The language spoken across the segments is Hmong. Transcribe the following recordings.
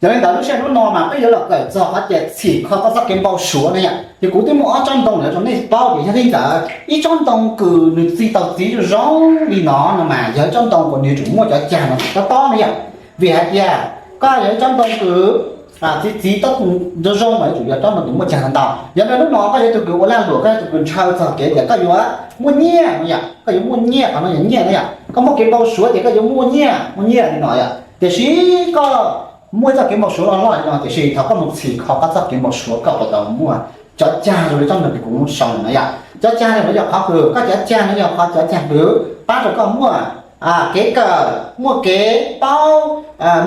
Yog li ntawd lub sij hawm hnub no mas peb yuav los kawm txog qhov tias txhim kho koj txoj kev npau suav no yom. Ces kuv twb muaj ob tsob ntoo no rau nej paub tias yog li ntawd ib tsob ntoo kws nws txi tau txiv zoo zoo li no no mas yog ib tsob ntoo uas nws yuav tsum muaj cov cag no tob tob no yom. Vim hais tias koj yog ib tsob ntoo kws txiv txiv tob zoo zoo mas yuav tsum yog tsob ntoo kws muaj cag ntau. Yog li hnub no koj yog tus kws ua lag luam, koj yog tus kws ntshaw txog kev tias koj yuav muaj nyiaj no yom, koj yuav muaj nyiaj, qhov no yog nyiaj no yom, koj muaj kev npau suav tias koj yuav muaj nyiaj, muaj nyiaj li no yom, tiam sis koj muaj txoj kev npau suav loj loj li no tiam sis thaum koj mus txhim kho koj txoj kev npau suav koj puas tau muaj cov cag zoo li tsob ntoo kws kuv sau no yom. Cov cag no yog qhov kws koj cov cag no yog qhov cov cag kws pab rau koj muaj kev kawm, muaj kev paub,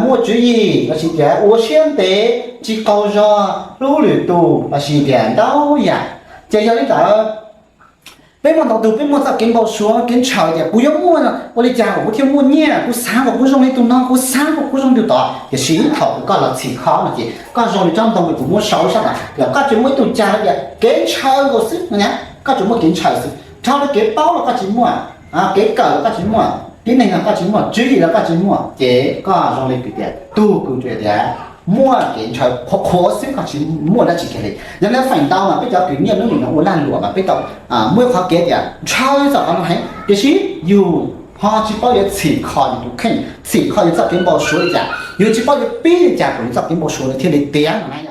muaj tswv yim lossis tias ua siab ntev, tsis qaug zog, hlub lwm tus lossis tias ntau yam. Ces yog li ntawd peb muaj ntau tus peb muaj txoj kev npau suav kev ntshaw tias kuv yuav muaj ua li cas kom kuv thiaj muaj nyiaj, kuv xav kom kuv zoo li tus no, kuv xav kom kuv zoo li tus tod, tiam sis thaum kws koj los txhim kho no ces koj zoo li tsob ntoo kws kuv muab sau sab no, koj tsuas muaj ib tug cag tias kev ntshaw nkaus xwb no, koj tsuas muaj kev ntshaw xwb, dhau li kev paub los koj tsis muaj, kev kawm los koj tsis muaj, tib neeg los koj tsis muaj, tswv yim los koj tsis muaj, ces koj zoo li tias tug kws tias muaj kev ntshaw qhuav qhuav xwb, koj tsis muaj dab tsi kiag li. Yog li feem ntau mas peb cov kws nyiaj hnub nim no ua lag luam mas peb tau muaj ib qhov kev tias ntshaw txog qhov no heev, tiam sis yus ho tsis paub yuav txhim kho yus tus kheej, txhim kho yus txoj kev npau suav li cas, yus tsis paub yuav pib li cas kom yus txoj kev npau suav thiaj li tiav no na.